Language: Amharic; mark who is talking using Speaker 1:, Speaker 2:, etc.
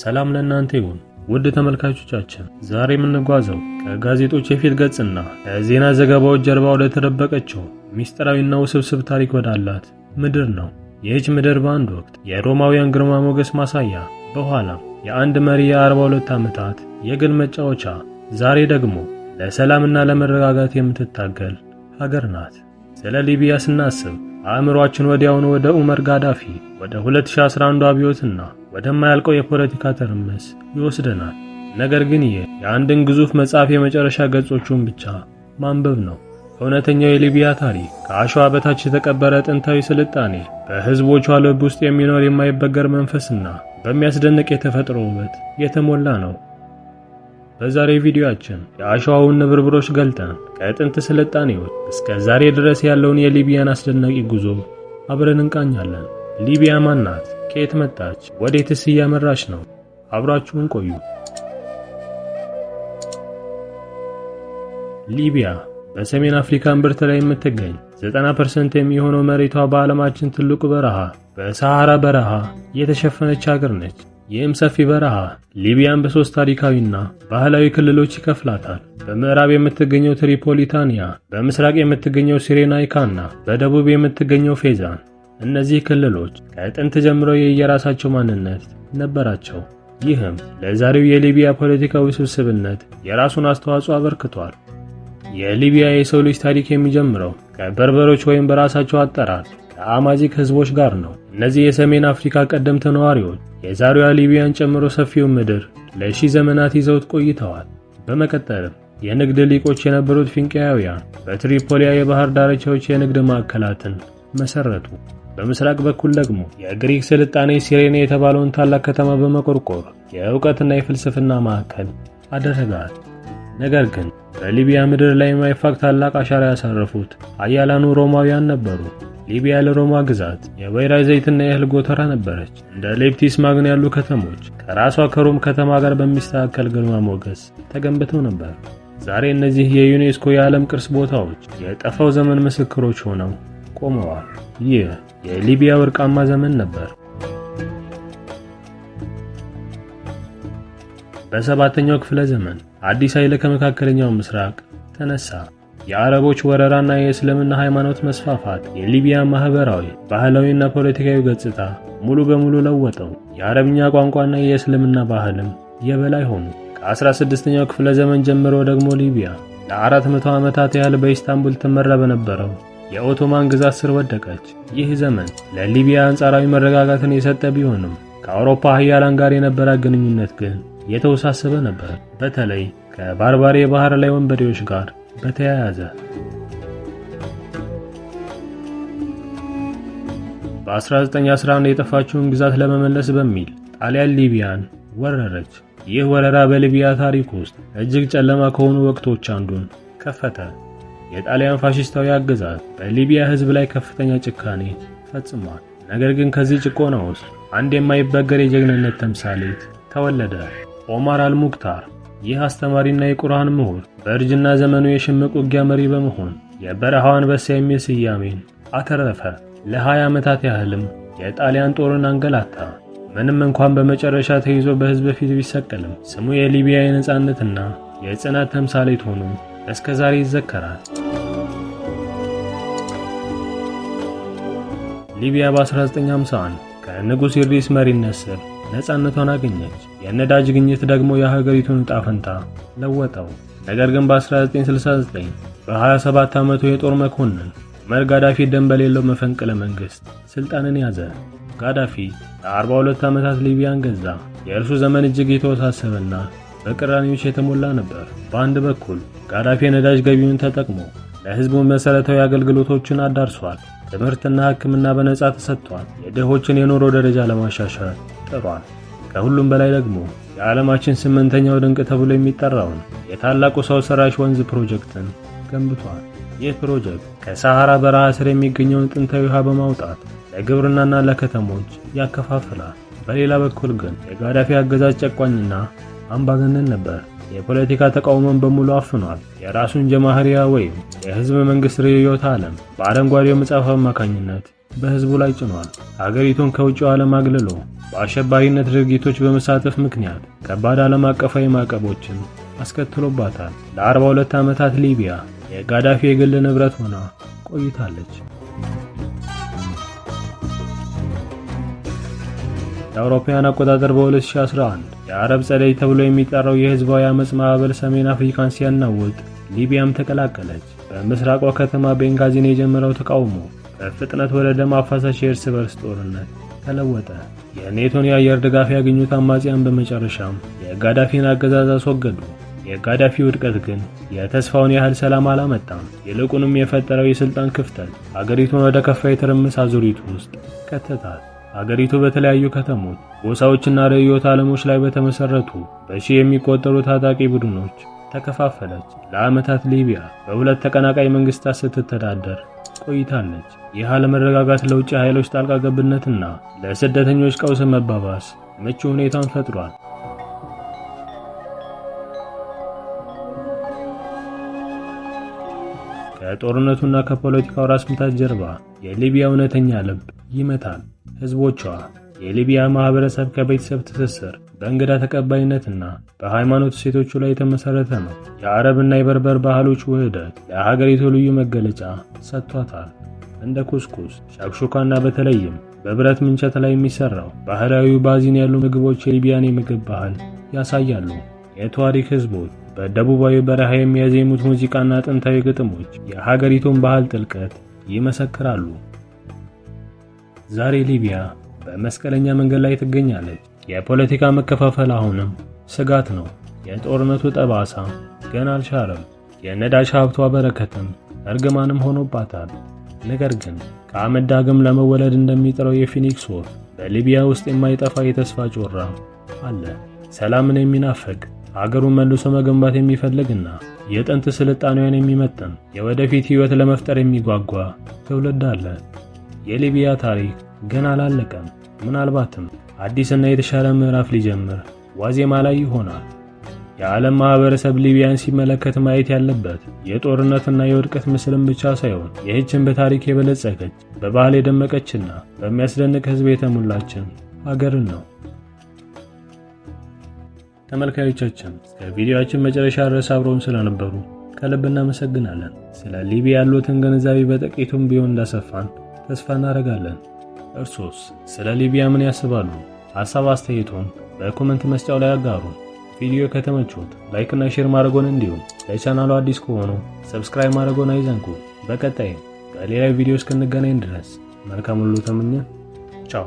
Speaker 1: ሰላም ለእናንተ ይሁን ውድ ተመልካቾቻችን፣ ዛሬ የምንጓዘው ከጋዜጦች የፊት ገጽና ከዜና ዘገባዎች ጀርባ ወደ ተደበቀችው ሚስጥራዊና ውስብስብ ታሪክ ወዳላት ምድር ነው። ይህች ምድር በአንድ ወቅት የሮማውያን ግርማ ሞገስ ማሳያ፣ በኋላም የአንድ መሪ የ42 ዓመታት የግል መጫወቻ፣ ዛሬ ደግሞ ለሰላምና ለመረጋጋት የምትታገል ሀገር ናት። ስለ ሊቢያ ስናስብ አእምሯችን ወዲያውኑ ወደ ኡመር ጋዳፊ፣ ወደ 2011 አብዮትና ወደማያልቀው የፖለቲካ ትርምስ ይወስደናል። ነገር ግን ይህ የአንድን ግዙፍ መጽሐፍ የመጨረሻ ገጾቹን ብቻ ማንበብ ነው። እውነተኛው የሊቢያ ታሪክ ከአሸዋ በታች የተቀበረ ጥንታዊ ስልጣኔ፣ በሕዝቦቿ ልብ ውስጥ የሚኖር የማይበገር መንፈስና በሚያስደንቅ የተፈጥሮ ውበት የተሞላ ነው። በዛሬ ቪዲዮአችን የአሸዋውን ንብርብሮች ገልጠን ከጥንት ስልጣኔዎች እስከ ዛሬ ድረስ ያለውን የሊቢያን አስደናቂ ጉዞ አብረን እንቃኛለን። ሊቢያ ማን ናት? ከየት መጣች? ወዴትስ እያመራች ነው? አብራችሁን ቆዩ። ሊቢያ በሰሜን አፍሪካ እምብርት ላይ የምትገኝ፣ 90% የሚሆነው መሬቷ በዓለማችን ትልቁ በረሃ በሰሃራ በረሃ የተሸፈነች ሀገር ነች። ይህም ሰፊ በረሃ ሊቢያን በሶስት ታሪካዊና ባህላዊ ክልሎች ይከፍላታል። በምዕራብ የምትገኘው ትሪፖሊታንያ፣ በምስራቅ የምትገኘው ሲሬናይካና በደቡብ የምትገኘው ፌዛን። እነዚህ ክልሎች ከጥንት ጀምሮ የየራሳቸው ማንነት ነበራቸው። ይህም ለዛሬው የሊቢያ ፖለቲካ ውስብስብነት የራሱን አስተዋጽኦ አበርክቷል። የሊቢያ የሰው ልጅ ታሪክ የሚጀምረው ከበርበሮች ወይም በራሳቸው አጠራር ከአማዚክ ህዝቦች ጋር ነው። እነዚህ የሰሜን አፍሪካ ቀደምት ነዋሪዎች የዛሬዋ ሊቢያን ጨምሮ ሰፊውን ምድር ለሺህ ዘመናት ይዘውት ቆይተዋል። በመቀጠልም የንግድ ሊቆች የነበሩት ፊንቂያውያን በትሪፖሊያ የባህር ዳርቻዎች የንግድ ማዕከላትን መሰረቱ። በምስራቅ በኩል ደግሞ የግሪክ ስልጣኔ ሲሬኔ የተባለውን ታላቅ ከተማ በመቆርቆር የእውቀትና የፍልስፍና ማዕከል አደረጋት። ነገር ግን በሊቢያ ምድር ላይ የማይፋቅ ታላቅ አሻራ ያሳረፉት ኃያላኑ ሮማውያን ነበሩ። ሊቢያ ለሮማ ግዛት የወይራ ዘይትና የእህል ጎተራ ነበረች። እንደ ሌፕቲስ ማግና ያሉ ከተሞች ከራሷ ከሮም ከተማ ጋር በሚስተካከል ግርማ ሞገስ ተገንብተው ነበር። ዛሬ እነዚህ የዩኔስኮ የዓለም ቅርስ ቦታዎች የጠፋው ዘመን ምስክሮች ሆነው ቆመዋል። ይህ የሊቢያ ወርቃማ ዘመን ነበር። በሰባተኛው ክፍለ ዘመን አዲስ ኃይል ከመካከለኛው ምስራቅ ተነሳ። የአረቦች ወረራና የእስልምና ሃይማኖት መስፋፋት የሊቢያ ማህበራዊ፣ ባህላዊና ፖለቲካዊ ገጽታ ሙሉ በሙሉ ለወጠው። የአረብኛ ቋንቋና የእስልምና ባህልም የበላይ ሆኑ። ከ16ኛው ክፍለ ዘመን ጀምሮ ደግሞ ሊቢያ ለ400 ዓመታት ያህል በኢስታንቡል ትመራ በነበረው የኦቶማን ግዛት ስር ወደቀች። ይህ ዘመን ለሊቢያ አንጻራዊ መረጋጋትን የሰጠ ቢሆንም ከአውሮፓ ሀያላን ጋር የነበራት ግንኙነት ግን የተወሳሰበ ነበር። በተለይ ከባርባሪ የባህር ላይ ወንበዴዎች ጋር በተያያዘ። በ1911 የጠፋችውን ግዛት ለመመለስ በሚል ጣሊያን ሊቢያን ወረረች። ይህ ወረራ በሊቢያ ታሪክ ውስጥ እጅግ ጨለማ ከሆኑ ወቅቶች አንዱን ከፈተ። የጣሊያን ፋሽስታዊ አገዛዝ በሊቢያ ሕዝብ ላይ ከፍተኛ ጭካኔ ፈጽሟል። ነገር ግን ከዚህ ጭቆና ውስጥ አንድ የማይበገር የጀግንነት ተምሳሌት ተወለደ። ኦማር አልሙክታር። ይህ አስተማሪና የቁርአን ምሁር በእርጅና ዘመኑ የሽምቅ ውጊያ መሪ በመሆን የበረሃው አንበሳ የሚል ስያሜን አተረፈ። ለ20 ዓመታት ያህልም የጣሊያን ጦርን አንገላታ። ምንም እንኳን በመጨረሻ ተይዞ በሕዝብ ፊት ቢሰቀልም ስሙ የሊቢያ የነጻነትና የጽናት ተምሳሌት ሆኖ እስከ ዛሬ ይዘከራል። ሊቢያ በ1951 ከንጉሥ ኢድሪስ መሪነት ስር ነፃነቷን አገኘች። የነዳጅ ግኝት ደግሞ የሀገሪቱን ዕጣ ፈንታ ለወጠው። ነገር ግን በ1969 በ27 ዓመቱ የጦር መኮንን ኡመር ጋዳፊ ደም በሌለው መፈንቅለ መንግሥት ስልጣንን ያዘ። ጋዳፊ ለ42 ዓመታት ሊቢያን ገዛ። የእርሱ ዘመን እጅግ የተወሳሰበና በቅራኔዎች የተሞላ ነበር። በአንድ በኩል ጋዳፊ የነዳጅ ገቢውን ተጠቅሞ ለሕዝቡ መሠረታዊ አገልግሎቶችን አዳርሷል። ትምህርትና ሕክምና በነጻ ተሰጥቷል። የድሆችን የኑሮ ደረጃ ለማሻሻል ጥሯል። ከሁሉም በላይ ደግሞ የዓለማችን ስምንተኛው ድንቅ ተብሎ የሚጠራውን የታላቁ ሰው ሰራሽ ወንዝ ፕሮጀክትን ገንብቷል። ይህ ፕሮጀክት ከሰሐራ በረሃ ስር የሚገኘውን ጥንታዊ ውሃ በማውጣት ለግብርናና ለከተሞች ያከፋፍላል። በሌላ በኩል ግን የጋዳፊ አገዛዝ ጨቋኝና አምባገነን ነበር። የፖለቲካ ተቃውሞን በሙሉ አፍኗል። የራሱን ጀማህሪያ ወይም የህዝብ መንግስት ርዕዮተ ዓለም በአረንጓዴው መጽሐፍ አማካኝነት በህዝቡ ላይ ጭኗል። ሀገሪቱን ከውጭው ዓለም አግልሎ በአሸባሪነት ድርጊቶች በመሳተፍ ምክንያት ከባድ ዓለም አቀፋዊ ማዕቀቦችን አስከትሎባታል። ለ42 ዓመታት ሊቢያ የጋዳፊ የግል ንብረት ሆና ቆይታለች። የአውሮፓውያን አቆጣጠር በ2011 የአረብ ጸደይ ተብሎ የሚጠራው የህዝባዊ አመፅ ማዕበል ሰሜን አፍሪካን ሲያናውጥ ሊቢያም ተቀላቀለች። በምስራቋ ከተማ ቤንጋዚን የጀመረው ተቃውሞ በፍጥነት ወደ ደም አፋሳሽ የእርስ በርስ ጦርነት ተለወጠ። የኔቶን የአየር ድጋፍ ያገኙት አማጽያን በመጨረሻም የጋዳፊን አገዛዝ አስወገዱ። የጋዳፊ ውድቀት ግን የተስፋውን ያህል ሰላም አላመጣም። ይልቁንም የፈጠረው የስልጣን ክፍተት አገሪቱን ወደ ከፋ የትርምስ አዙሪት ውስጥ ከተታት። አገሪቱ በተለያዩ ከተሞች፣ ጎሳዎችና ርዕዮተ ዓለሞች ላይ በተመሰረቱ በሺህ የሚቆጠሩ ታጣቂ ቡድኖች ተከፋፈለች። ለዓመታት ሊቢያ በሁለት ተቀናቃኝ መንግስታት ስትተዳደር ቆይታለች። ይህ አለመረጋጋት ለውጭ ኃይሎች ጣልቃ ገብነትና ለስደተኞች ቀውስ መባባስ ምቹ ሁኔታን ፈጥሯል። ከጦርነቱና ከፖለቲካው ራስ ምታት ጀርባ የሊቢያ እውነተኛ ልብ ይመታል። ህዝቦቿ። የሊቢያ ማህበረሰብ ከቤተሰብ ትስስር፣ በእንግዳ ተቀባይነትና በሃይማኖት እሴቶቹ ላይ የተመሰረተ ነው። የአረብና የበርበር ባህሎች ውህደት ለሀገሪቱ ልዩ መገለጫ ሰጥቷታል። እንደ ኩስኩስ፣ ሻክሹካና በተለይም በብረት ምንቸት ላይ የሚሰራው ባህላዊ ባዚን ያሉ ምግቦች የሊቢያን የምግብ ባህል ያሳያሉ። የቱዋሪክ ህዝቦች በደቡባዊ በረሃ የሚያዜሙት ሙዚቃና ጥንታዊ ግጥሞች የሀገሪቱን ባህል ጥልቀት ይመሰክራሉ። ዛሬ ሊቢያ በመስቀለኛ መንገድ ላይ ትገኛለች። የፖለቲካ መከፋፈል አሁንም ስጋት ነው። የጦርነቱ ጠባሳ ገና አልሻረም። የነዳጅ ሀብቷ በረከትም እርግማንም ሆኖባታል። ነገር ግን ከአመድ ዳግም ለመወለድ እንደሚጥረው የፊኒክስ ወፍ በሊቢያ ውስጥ የማይጠፋ የተስፋ ጮራ አለ። ሰላምን የሚናፍቅ፣ አገሩን መልሶ መገንባት የሚፈልግና የጥንት ስልጣኔዋን የሚመጥን የወደፊት ሕይወት ለመፍጠር የሚጓጓ ትውልድ አለ። የሊቢያ ታሪክ ገና አላለቀም። ምናልባትም አዲስና የተሻለ ምዕራፍ ሊጀምር ዋዜማ ላይ ይሆናል። የዓለም ማህበረሰብ ሊቢያን ሲመለከት ማየት ያለበት የጦርነትና የውድቀት ምስልን ብቻ ሳይሆን ይህችን በታሪክ የበለጸገች፣ በባህል የደመቀችና በሚያስደንቅ ሕዝብ የተሞላችን ሀገርን ነው። ተመልካዮቻችን፣ እስከ ቪዲዮአችን መጨረሻ ድረስ አብረውን ስለነበሩ ከልብ እናመሰግናለን። ስለ ሊቢያ ያሉትን ግንዛቤ በጥቂቱም ቢሆን እንዳሰፋን ተስፋ እናደርጋለን። እርሶስ ስለ ሊቢያ ምን ያስባሉ? ሀሳብ አስተያየቶን በ comment መስጫው ላይ አጋሩን። ቪዲዮ ከተመቾት like እና share ማድረጎን እንዲሁም ለቻናሉ አዲስ ከሆኑ subscribe ማድረጎን አይዘንጉ። በቀጣይ በሌላ ቪዲዮ እስክንገናኝ ድረስ መልካም ሁሉ ተመኘን። ቻው።